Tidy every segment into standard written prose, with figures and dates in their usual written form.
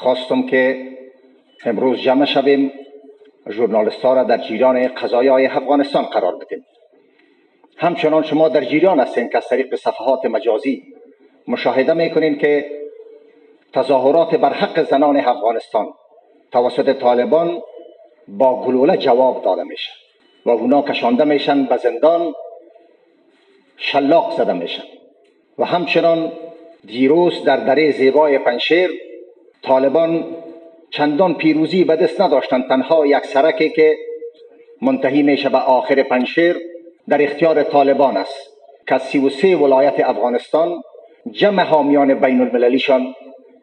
خواستم که امروز جمع شویم، ژورنالیست ها را در جریان قضایای افغانستان قرار بدیم. همچنان شما در جریان هستین که از طریق صفحات مجازی مشاهده میکنین که تظاهرات بر حق زنان افغانستان توسط طالبان با گلوله جواب داده میشه و اونا کشانده میشن به زندان، شلاق زده میشن. و همچنان دیروز در دره زیبای پنجشیر طالبان چندان پیروزی به دست نداشتند، تنها یک سرکی که منتهی میشه به آخر پنجشیر در اختیار طالبان است که 33 ولایت افغانستان جمع حامیان بین المللیشان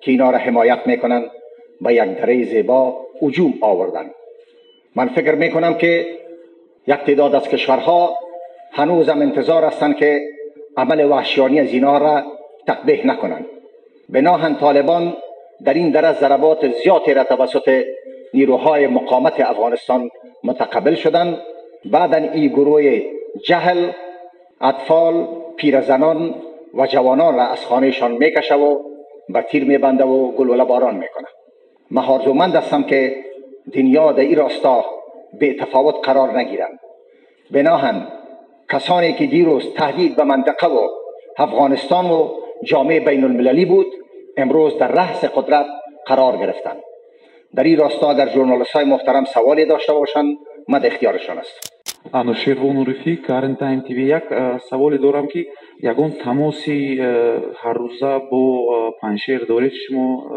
که اینا را حمایت میکنن به یک دره زیبا هجوم آوردن. من فکر میکنم که یک تعداد از کشورها هنوز هم انتظار هستند که عمل وحشیانی از اینا را تقبیح نکنند. بناهن طالبان در این دره ضربات زیادی را توسط نیروهای مقاومت افغانستان متقبل شدند. بعدا این گروه جهل اطفال، پیرزنان و جوانان را از خانهشان میکشه و به تیر میبنده و گلوله باران میکنه. من آرزومند هستم که دنیا در این راستا به تفاوت قرار نگیرند. بناهن کسانی که دیروز تهدید به منطقه و افغانستان و جامعه بین المللی بود، امروز در رأس قدرت قرار گرفتند. در این راستا اگر ژورنالیست های محترم سوالی داشته باشند، من در اختیارشان هستم. انوشیروان عرفی، Current Time TV. یک سوالی دارم که یگان تماسی هر روزه با پنجشیر دارید شما؟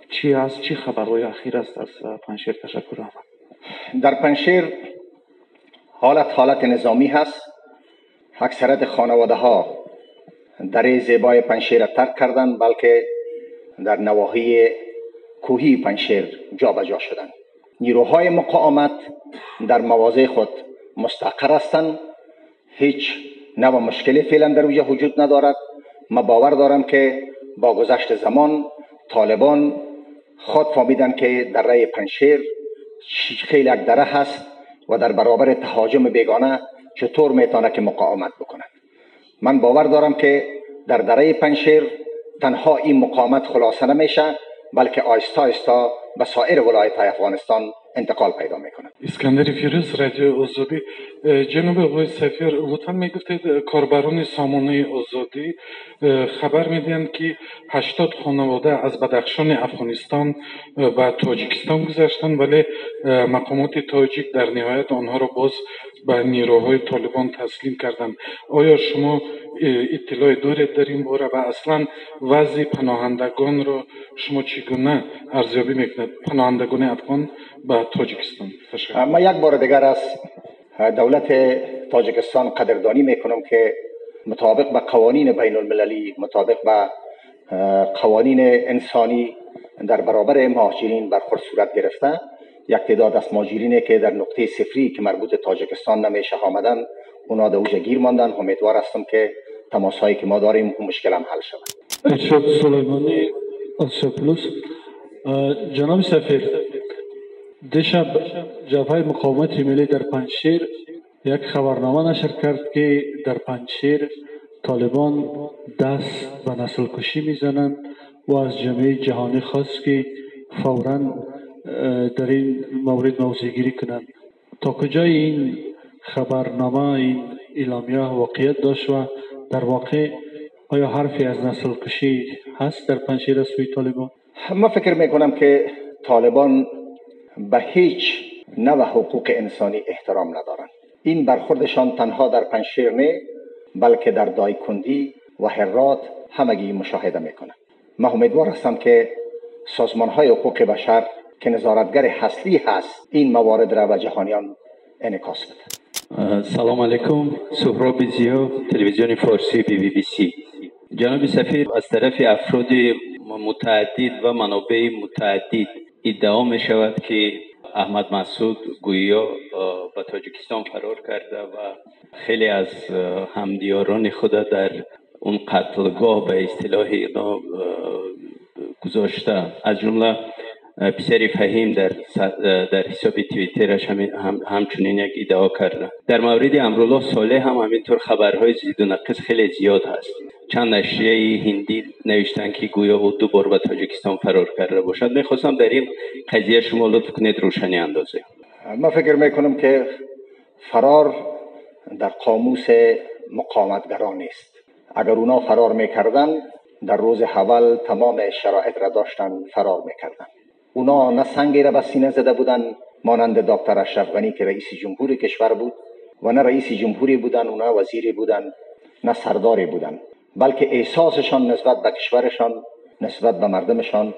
چی است؟ چی خبرهای اخیر است از پنجشیر؟ تشکر. در پنجشیر حالت نظامی هست. اکثریت خانواده ها دره زیبای پنجشیر را ترک کردند، بلکه در نواحی کوهی پنجشیر جابجا شدند. نیروهای مقاومت در مواضع خود مستقر هستند. هیچ نوع مشکلی فعلا در اوجه وجود ندارد. ما باور دارم که با گذشت زمان طالبان خود فهمیدن که دره پنجشیر خیلی یک دره هست و در برابر تهاجم بیگانه چطور میتونه که مقاومت بکند. من باور دارم که در دره پنجشیر تنها این مقاومت خلاصه نمیشه، بلکه آیستا آیستا به سایر ولایت های افغانستان انتقال پیدا میکنه. اسکندر فیروز، رادیو آزادی. جناب آقای سفیر، لطفا میگفتید کاربران سامانه آزادی خبر میدهند که 80 خانواده از بدخشان افغانستان به تاجیکستان گذشتند، ولی مقامات تاجیک در نهایت آنها را باز به نیروهای طالبان تسلیم کردند. آیا شما اطلاع دارید در این باره و اصلا وضع پناهندگان را شما چگونه ارزیابی میکنید؟ پناهندگان افغان به تاجیکستان. تشکر. ما یک بار دیگر از دولت تاجیکستان قدردانی میکنم که مطابق به قوانین بین المللی، مطابق به قوانین انسانی در برابر مهاجرین برخورد صورت گرفته. یک تعداد از مهاجرینی که در نقطه صفری که مربوط تاجیکستان نمیشه آمدن، اونا در اوج گیر ماندن. امیدوار هستم که تماس هایی که ما داریم اون مشکل هم حل شود. ارشاد سلیمانی، آسیا پلوس. جناب سفیر، دیشب جبهه مقاومت ملی در پنجشیر یک خبرنامه نشر کرد که در پنجشیر طالبان دست به نسل کشی میزنند و از جامعه جهانی خواست که فوراً در این مورد موضع گیری کنند. تا کجای این خبرنامه، این اعلامیه واقعیت داشت و در واقع آیا حرفی از نسل کشی هست در پنجشیر از سوی طالبان؟ من فکر میکنم که طالبان به هیچ نوع حقوق انسانی احترام ندارند. این برخوردشان تنها در پنجشیر نه، بلکه در دایکندی و هرات همگی مشاهده میکنند. من امیدوار هستم که سازمان های حقوق بشر که نظارتگر اصلی هست این موارد را به جهانیان انعکاس بده. سلام علیکم، سهراب ضیا، تلویزیون فارسی BBC. جناب سفیر، از طرف افراد متعدد و منابع متعدد ادعا می شود که احمد مسعود گویا به تاجیکستان فرار کرده و خیلی از همدیاران خود در اون قتلگاه به اصطلاح اینا گذاشته، از جمله پسر فهیم در حساب توییترش همچنین یک ادعا کرده. در مورد امرالله صالح هم همینطور خبرهای زید و نقص خیلی زیاد هست. چند نشریه هندی نوشتن که گویا او 2 بار به تاجیکستان فرار کرده باشد. میخواستم در این قضیه شما لطف کنید روشنی اندازه. من فکر میکنم که فرار در قاموس مقاومتگران نیست. اگر اونا فرار میکردن در روز اول تمام شرایط را داشتن فرار میکردن. اونا نه سنگی را به سینه زده بودن مانند دکتر اشرف غنی که رئیس جمهور کشور بود، و نه رئیس جمهوری بودن و نه وزیری بودن، نه سرداری بودن، بلکه احساسشان نسبت به کشورشان، نسبت به مردمشان،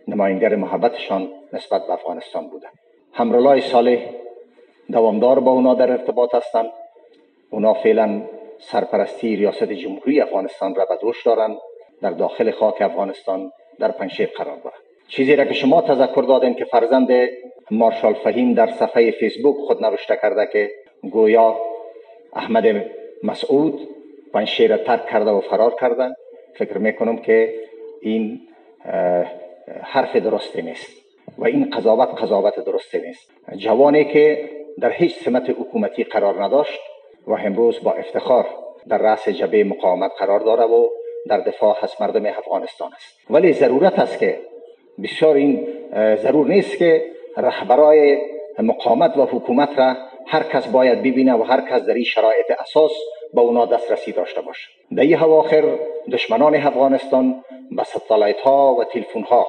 نماینگر محبتشان نسبت به افغانستان بودن. همرالله صالح دوامدار با اونا در ارتباط هستند. اونا فعلا سرپرستی ریاست جمهوری افغانستان را به دوش دارند، در داخل خاک افغانستان در پنجشیر قرار دارند. چیزی را که شما تذکر دادین که فرزند مارشال فهیم در صفحه فیسبوک خود نوشته کرده که گویا احمد مسعود پنجشیر را ترک کرده و فرار کرده، فکر میکنم که این حرف درستی نیست و این قضاوت درستی نیست. جوانی که در هیچ سمت حکومتی قرار نداشت و امروز با افتخار در رأس جبهه مقاومت قرار داره و در دفاع از مردم افغانستان است. ولی ضرورت است که بسیار این ضرور نیست که رهبرای مقاومت و حکومت را هر کس باید ببینه و هر کس در این شرایط اساس با اونا دسترسی داشته باشه. در این اواخر دشمنان افغانستان به ستلایت ها و تلفن ها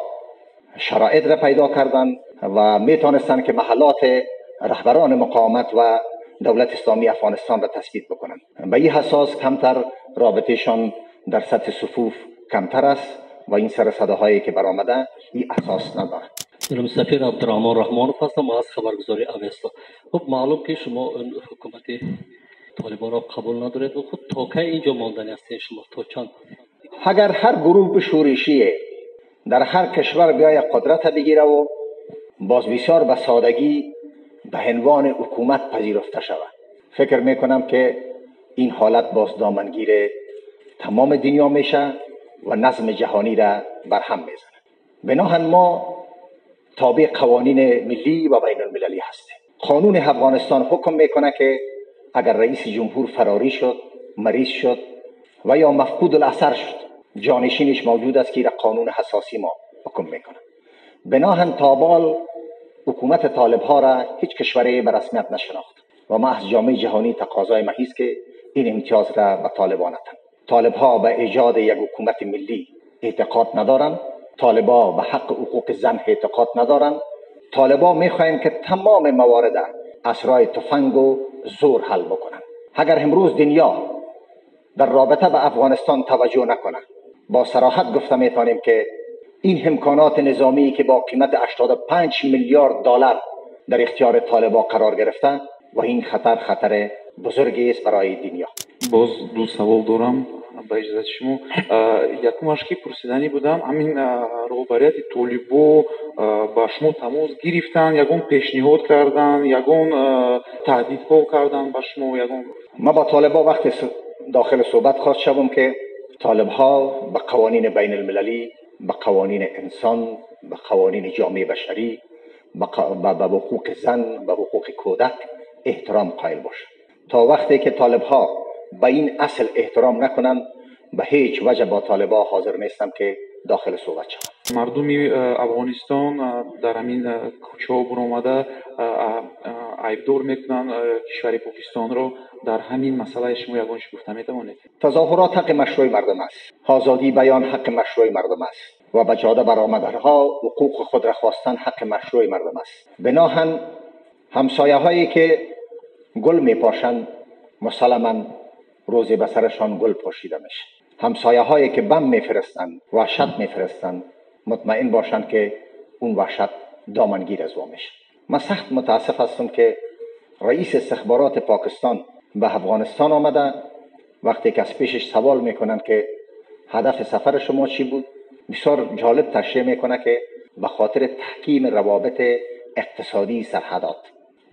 شرایط را پیدا کردند و میتونستند که محلات رهبران مقاومت و دولت اسلامی افغانستان را تثبیت بکنند. به این حساس کمتر رابطهشان در سطح صفوف کمتر است و این سر صداهایی که برآمده این اساس ندارد. جناب سفیر عبدالرحمن رحمانوف هستم از خبرگزاری اوستا. خب معلوم که شما حکومت طالبان را قبول ندارید و خود تا کی اینجا ماندنی هستین شما؟ تا چند؟ اگر هر گروه شورشی در هر کشور بیای قدرت بگیره و باز بسیار به سادگی به عنوان حکومت پذیرفته شود، فکر میکنم که این حالت باز دامنگیر تمام دنیا میشه و نظم جهانی را برهم میزنه. بناهن ما تابع قوانین ملی و بین المللی هستیم. قانون افغانستان حکم میکنه که اگر رئیس جمهور فراری شد، مریض شد و یا مفقود الاثر شد، جانشینش موجود است که را قانون حساسی ما حکم میکنه. بناهن تابال حکومت طالب ها را هیچ کشوری به رسمیت نشناخت و ما از جامعه جهانی تقاضای ما است که این امتیاز را به طالبان ندهند. طالب ها به ایجاد یک حکومت ملی اعتقاد ندارند. طالب ها به حق حقوق زن اعتقاد ندارند. طالب ها میخواهند که تمام موارد از راه تفنگ و زور حل بکنند. اگر امروز دنیا در رابطه به افغانستان توجه نکنه، با صراحت گفته میتونیم که این امکانات نظامی که با قیمت 85 میلیارد دلار در اختیار طالبان قرار گرفته و این خطر خطر بزرگی است برای دنیا. باز دو سوال دارم با اجازه شما. یکمش که پرسیدنی بودم، همین رهبریت طالبو با شما تماس گرفتن، یگون پیشنهاد کردن، یگون تهدیدها کردن با شما؟ یگون ما با طالبا وقتی داخل صحبت خواست شوم که طالب ها به قوانین بین المللی، به قوانین انسان، به قوانین جامعه بشری، به حقوق زن، به حقوق کودک احترام قائل باشند. تا وقتی که طالب ها به این اصل احترام نکنند، به هیچ وجه با طالب ها حاضر نیستم که داخل صحبت شوم. مردم افغانستان در همین کوچه ها برآمده عیبدار میکنن کشور پاکستان را. در همین مسئله شما یگان چی گفته میتوانید؟ تظاهرات حق مشروع مردم است، آزادی بیان حق مشروع مردم است و به جاده برآمدنها حقوق خود را خواستن حق مشروع مردم است. بناهن همسایه هایی که گل میپاشند مسلما روزی به سرشان گل پاشیده میشه. همسایه هایی که بم میفرستند، وحشت میفرستند، مطمئن باشند که اون وحشت دامنگیر از وا میشه. من سخت متاسف هستم که رئیس استخبارات پاکستان به افغانستان آمده، وقتی که از پیشش سوال میکنند که هدف سفر شما چی بود، بسیار جالب تشریح میکنه که به خاطر تحکیم روابط اقتصادی سرحدات.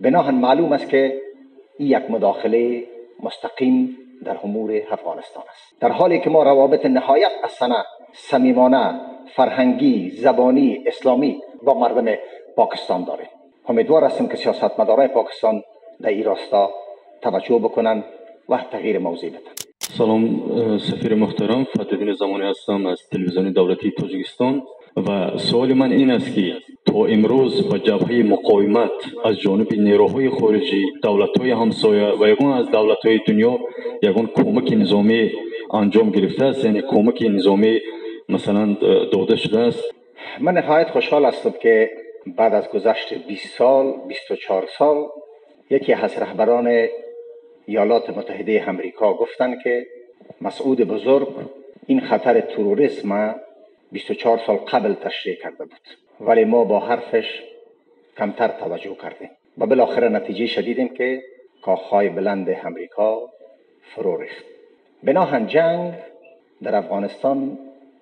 بناهن معلوم است که این یک مداخله مستقیم در امور افغانستان است، در حالی که ما روابط نهایت حسنه، صمیمانه، فرهنگی، زبانی، اسلامی با مردم پاکستان داریم. امیدوار هستم که سیاستمدارای پاکستان در این راستا توجه بکنن و تغییر موضع بدن. سلام سفیر محترم، فتح‌الدین زمانی هستم از تلویزیون دولتی تاجیکستان و سوال من این است که تا امروز به جبهه مقاومت از جانب نیروهای خارجی، دولت‌های همسایه و یگان از دولت‌های دنیا یگان کمک نظامی انجام گرفته است، یعنی کمک نظامی مثلا داده شده است؟ من نهایت خوشحال هستم که بعد از گذشت 20 سال، 24 سال، یکی از رهبران ایالات متحده امریکا گفتند که مسعود بزرگ این خطر تروریسم 24 سال قبل تشریح کرده بود، ولی ما با حرفش کمتر توجه کردیم و بالاخره نتیجه شدیدیم که کاخهای بلند امریکا فرو ریخت. بناهن جنگ در افغانستان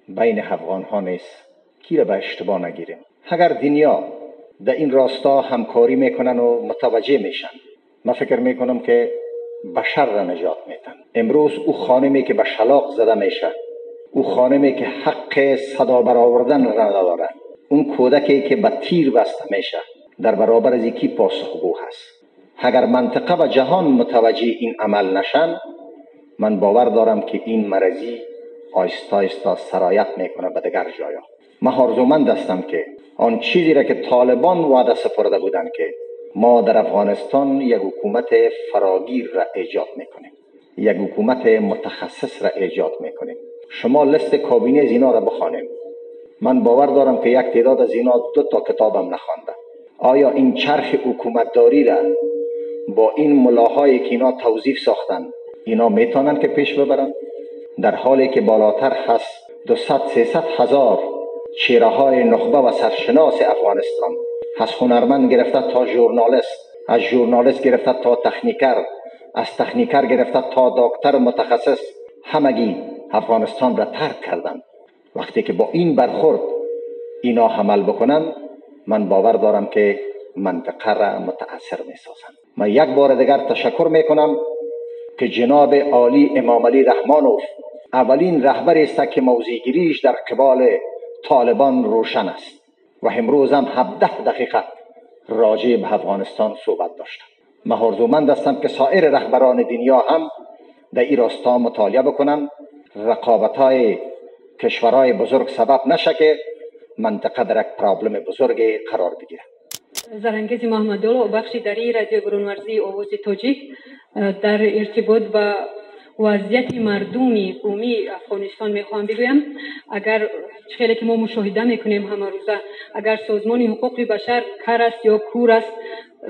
بین افغان ها نیست، کی را به اشتباه نگیریم. اگر دنیا در این راستا همکاری میکنن و متوجه میشن، من فکر میکنم که بشر را نجات میتن. امروز او خانمی که به شلاق زده میشه، او خانمی که حق صدا برآوردن را نداره، اون کودکی که به تیر بسته میشه، در برابر از یکی پاسخگو هست. اگر منطقه و جهان متوجه این عمل نشن، من باور دارم که این مرضی آیستا آیستا سرایت میکنه به دیگر جایا. من آرزومند هستم که آن چیزی را که طالبان وعده سپرده بودند که ما در افغانستان یک حکومت فراگیر را ایجاد میکنیم، یک حکومت متخصص را ایجاد میکنیم. شما لست کابینه از اینا را بخوانیم، من باور دارم که یک تعداد از اینا 2 تا کتابم نخوانده. آیا این چرخ حکومتداری را با این ملاهایی که اینا توظیف ساختن، اینا میتونن که پیش ببرن؟ در حالی که بالاتر هست 200-300 هزار چهره های نخبه و سرشناس افغانستان، از هنرمند گرفته تا ژورنالیست، از ژورنالیست گرفته تا تکنیکر، از تکنیکر گرفته تا دکتر متخصص، همگی افغانستان را ترک کردند. وقتی که با این برخورد اینا حمل بکنن، من باور دارم که منطقه را متاثر می سازند. من یک بار دیگر تشکر می کنم که جناب عالی امام علی رحمانوف اولین رهبر است که موضع‌گیریش در قبال طالبان روشن است و امروز هم 17 دقیقه راجع به افغانستان صحبت داشتم. من آرزومند هستم که سایر رهبران دنیا هم در این راستا مطالعه بکنن، رقابت‌های کشورهای بزرگ سبب نشه که منطقه در یک پرابلم بزرگ قرار بگیره. زرنگیز محمدالله، بخش دری رادیو برونورزی آواز تاجیک، در ارتباط با وضعیت مردمی بومی افغانستان میخوام بگویم، اگر خیلی که ما مشاهده میکنیم همه روزه، اگر سازمان حقوق بشر کر است یا کور است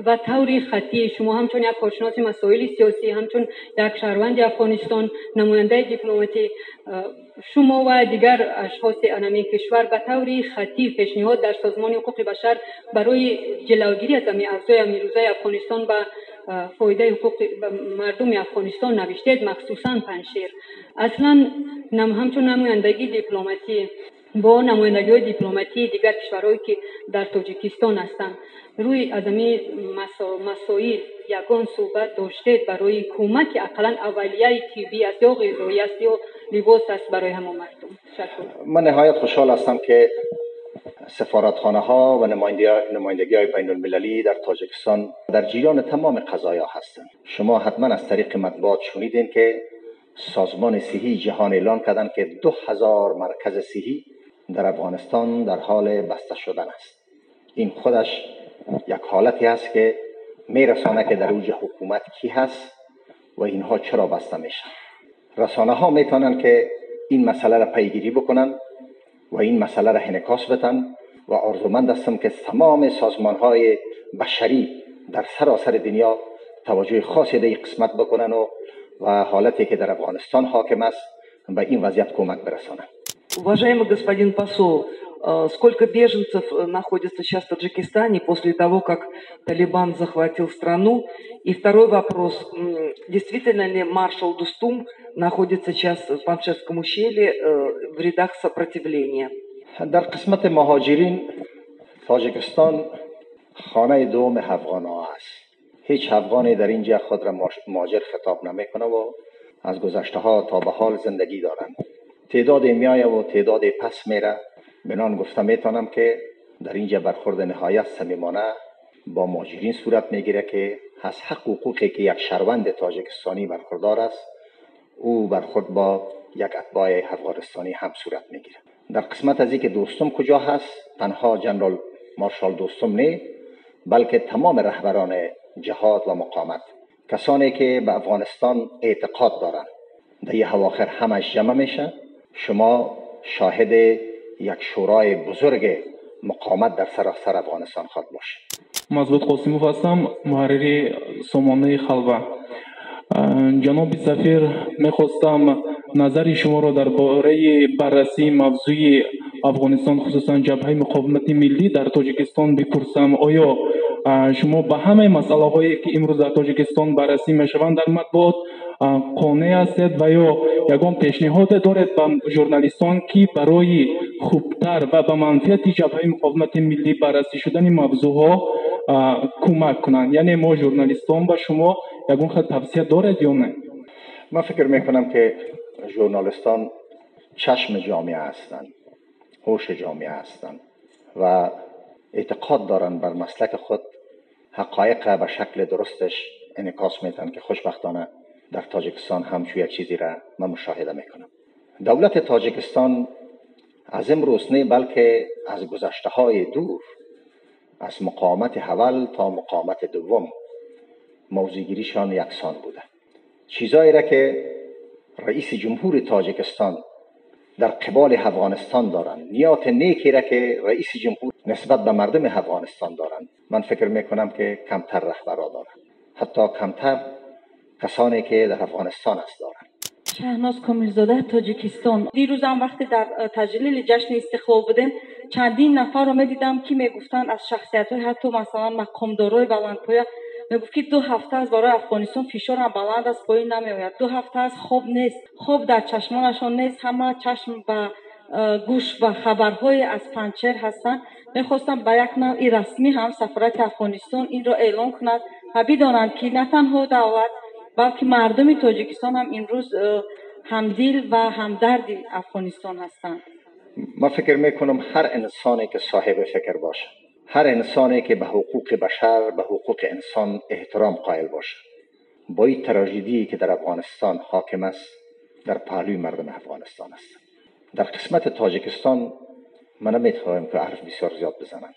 و طوری خطی، شما همچون یک کارشناس مسائل سیاسی، همچون یک شهروند افغانستان، نماینده دیپلماتی، شما و دیگر اشخاص انمی کشور به طوری خطی پیشنهاد در سازمان حقوق بشر برای جلوگیری از اوضاع امروزه افغانستان به فایده حقوق مردم افغانستان نوشتید، مخصوصا پنجشیر. اصلا همچون نمایندگی دیپلماتی با نمایندگی های دیپلماتی دیگر کشورهایی که در تاجیکستان هستند، روی از این مسائل یگان صحبت داشتید برای کمک اقلا اولیه طبی است یا غذایی است یا لباس است برای همه مردم؟ تشکر. من نهایت خوشحال هستم که سفارتخانه ها و نمایندگی های بین المللی در تاجیکستان در جریان تمام قضایا هستند. شما حتما از طریق مطبوعات شنیدین که سازمان صحی جهان اعلان کردند که 2000 مرکز صحی در افغانستان در حال بسته شدن است. این خودش یک حالتی هست که میرسانه که در اوج حکومت کی هست و اینها چرا بسته میشن. رسانه ها میتونن که این مسئله را پیگیری بکنن و این مسئله را انعکاس بدن و آرزومند هستم که تمام سازمان های بشری در سراسر دنیا توجه خاصی در این قسمت بکنن و حالتی که در افغانستان حاکم است به این وضعیت کمک برسانند. Уважаемый господин посол, сколько беженцев находится сейчас в Таджикистане после того, как Талибан захватил страну? И второй вопрос. Действительно ли маршал Дустум находится сейчас в Панджшерском ущелье в рядах сопротивления? در قسمت مهاجرین، تاجیکستان خانه دوم افغان ها است. هیچ افغانی در اینجا خود را مهاجر خطاب نمیکنه و از گذشته ها تا به حال زندگی دارند. تعداد میایه و تعداد پس میره. بنان گفته میتونم که در اینجا برخورد نهایت صمیمانه با مهاجرین صورت میگیره که از حق حقوقی که یک شهروند تاجیکستانی برخوردار است او برخورد با یک اتباع افغانستانی هم صورت میگیره. در قسمت از اینکه دوستم کجا هست، تنها جنرال مارشال دوستم نه، بلکه تمام رهبران جهاد و مقاومت، کسانی که به افغانستان اعتقاد دارند، در یه اواخر همش جمع میشه. شما شاهد یک شورای بزرگ مقاومت در سراسر افغانستان خواهد باشه. مزبوط قاسموف هستم، محرر سامانه خلوه. جناب سفیر، میخواستم نظر شما را درباره بررسی موضوع افغانستان، خصوصا جبهه مقاومت ملی در تاجیکستان بپرسم. آیا شما به همه مسئله هایی که امروز در تاجیکستان بررسی میشوند در مطبوعات قانع هستید و یا یگان پیشنهاد دارید به ژورنالیستان که برای خوبتر و به منفعت جبهه مقاومت ملی بررسی شدن موضوع ها کمک کنند؟ یعنی ما ژورنالیستان به شما یگان خود توصیه دارید یا نه؟ من فکر میکنم که ژورنالیستان چشم جامعه هستند، هوش جامعه هستند و اعتقاد دارند بر مسلک خود، حقایق به شکل درستش انعکاس میتن که خوشبختانه در تاجیکستان همچون یک چیزی را من مشاهده میکنم. دولت تاجیکستان از امروز نه، بلکه از گذشته های دور، از مقاومت اول تا مقاومت دوم، موضوعگیریشان یکسان بوده. چیزایی را که رئیس جمهور تاجیکستان در قبال افغانستان دارند، نیات نیکی را که رئیس جمهور نسبت به مردم افغانستان دارند، من فکر میکنم که کمتر رهبرا دارند، حتی کمتر کسانی که در افغانستان است دارند. شهناز کامیلزاده، تاجیکستان. دیروز هم وقتی در تجلیل جشن استقلال بودیم، چندین نفر رو میدیدم که میگفتن از شخصیت های حتی مثلا مقامدارای بلندپایه، میگفت که 2 هفته از برای افغانستان فشار هم بلند است، پایین نمیآید، 2 هفته از خواب نیست، خواب در چشمانشان نیست، همه چشم به گوش و خبرهای از پنچر هستند. میخواستم به یک نوع رسمی هم سفارت افغانستان این را اعلام کند و بدانند که نه تنها دولت بلکه مردم تاجیکستان هم امروز همدل و همدرد افغانستان هستند. من فکر میکنم هر انسانی که صاحب فکر باشه، هر انسانی که به حقوق بشر، به حقوق انسان احترام قائل باشه، با این تراژدی که در افغانستان حاکم است، در پهلوی مردم افغانستان است. در قسمت تاجیکستان من نمیتونم که حرف بسیار زیاد بزنم.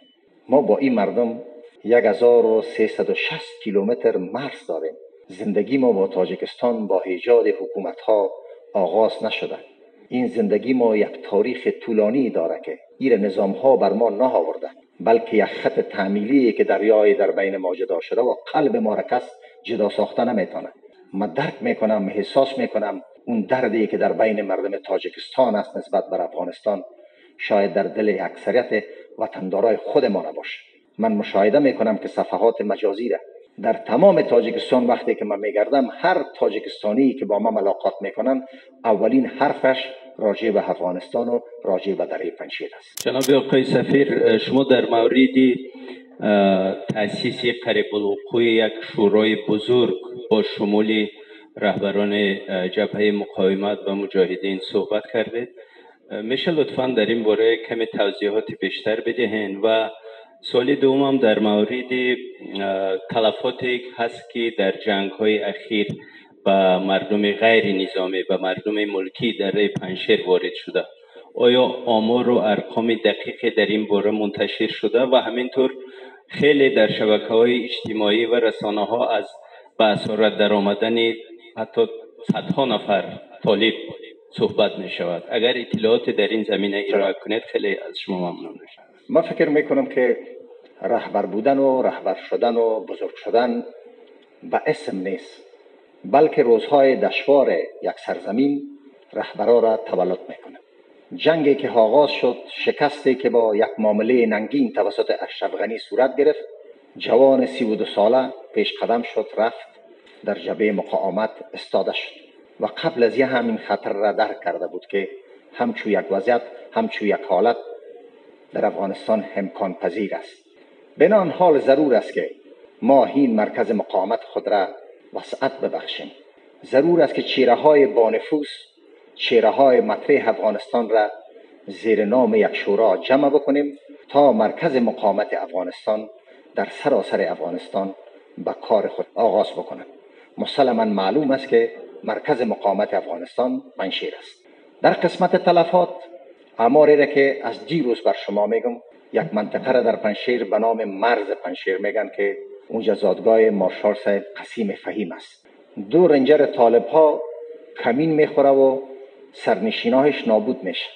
ما با این مردم 1360 کیلومتر مرز داریم. زندگی ما با تاجیکستان با ایجاد حکومت ها آغاز نشده. این زندگی ما یک تاریخ طولانی داره که این نظام ها بر ما نه آورده، بلکه یک خط تعمیلی که دریای در بین ما جدا شده و قلب ما را کس جدا ساخته نمیتونه. من درک میکنم، احساس میکنم اون دردی که در بین مردم تاجیکستان است نسبت بر افغانستان شاید در دل اکثریت وطندارای خود ما نباشه. من مشاهده میکنم که صفحات مجازی را در تمام تاجیکستان وقتی که من میگردم، هر تاجیکستانی که با من ملاقات میکنن اولین حرفش راجع به افغانستان و راجع به دره پنجشیر است. جناب آقای سفیر، شما در مورد تأسیس قریب الوقوع یک شورای بزرگ با شمول رهبران جبهه مقاومت و مجاهدین صحبت کردید. میشه لطفاً در این باره کمی توضیحات بیشتر بدهین؟ و سوال دومم در مورد تلفاتی هست که در جنگ های اخیر به مردم غیر نظامی، به مردم ملکی در دره پنجشیر وارد شده، آیا آمار و ارقام دقیق در این باره منتشر شده؟ و همینطور خیلی در شبکه های اجتماعی و رسانه ها از به اسارت در آمدن حتی صدها نفر طالب صحبت می شود. اگر اطلاعات در این زمینه ارائه کنید خیلی از شما ممنون میشم. من فکر میکنم که رهبر بودن و رهبر شدن و بزرگ شدن به اسم نیست، بلکه روزهای دشوار یک سرزمین رهبرا را تولد میکنه. جنگی که آغاز شد، شکستی که با یک معامله ننگین توسط اشرف غنی صورت گرفت، جوان 32 ساله پیش قدم شد، رفت در جبهه مقاومت استاده شد و قبل از یه همین خطر را درک کرده بود که همچو یک وضعیت، همچو یک حالت در افغانستان امکان پذیر است. بنان حال ضرور است که ما این مرکز مقاومت خود را وسعت ببخشیم. ضرور است که چهره های بانفوذ، چهره های مطرح افغانستان را زیر نام یک شورا جمع بکنیم تا مرکز مقاومت افغانستان در سراسر افغانستان به کار خود آغاز بکند. مسلما معلوم است که مرکز مقاومت افغانستان پنجشیر است. در قسمت تلفات، آماری را که از دیروز بر شما میگم، یک منطقه را در پنجشیر به نام مرز پنجشیر میگن که اونجا زادگاه مارشال صاحب قسیم فهیم است. 2 رنجر طالب ها کمین میخوره و سرنشیناهش نابود میشه.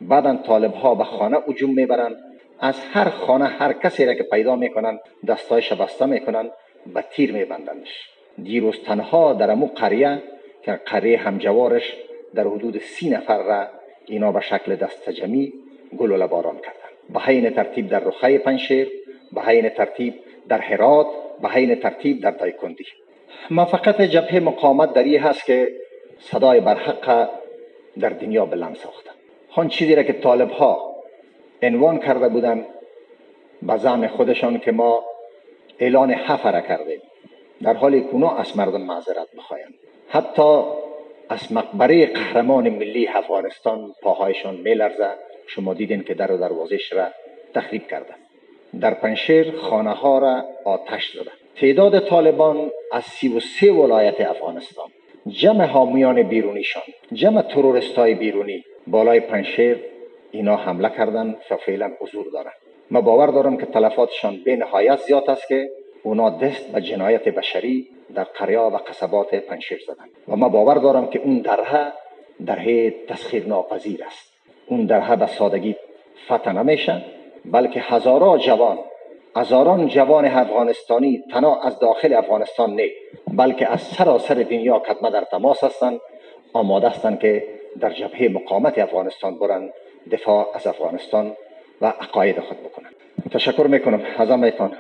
بعدا طالب ها به خانه هجوم میبرن، از هر خانه هر کسی را که پیدا میکنن دستایش بسته میکنن، به تیر میبندنش. دیروز تنها در امو قریه که قریه همجوارش در حدود 30 نفر را اینا به شکل دست جمعی گلوله باران کردن. به حین ترتیب در رخه پنجشیر، به حین ترتیب در هرات، به حین ترتیب در دایکندی. موفقیت جبهه مقاومت در این هست که صدای برحق در دنیا بلند ساخته. آن چیزی را که طالب ها عنوان کرده بودن به زعم خودشان که ما اعلان حفره کردیم، در حالی که اونا از مردم معذرت بخواین، حتی از مقبره قهرمان ملی افغانستان پاهایشان میلرزه. شما دیدین که در و دروازش را تخریب کرده. در پنجشیر خانه ها را آتش زده. تعداد طالبان از 33 ولایت افغانستان، جمع حامیان بیرونیشان، جمع تروریست های بیرونی بالای پنجشیر اینا حمله کردن و فعلا حضور دارن. ما باور دارم که تلفاتشان به نهایت زیاد است که اونا دست به جنایت بشری در قریه و قصبات پنجشیر زدن و ما باور دارم که اون درها درهای تسخیر ناپذیر است. اون درها به سادگی فتح نمیشه، بلکه هزاران جوان، هزاران جوان افغانستانی تنها از داخل افغانستان نه، بلکه از سراسر دنیا کتمه در تماس هستند، آماده هستند که در جبهه مقاومت افغانستان برن، دفاع از افغانستان و عقاید خود بکنن. تشکر میکنم از همه‌تان.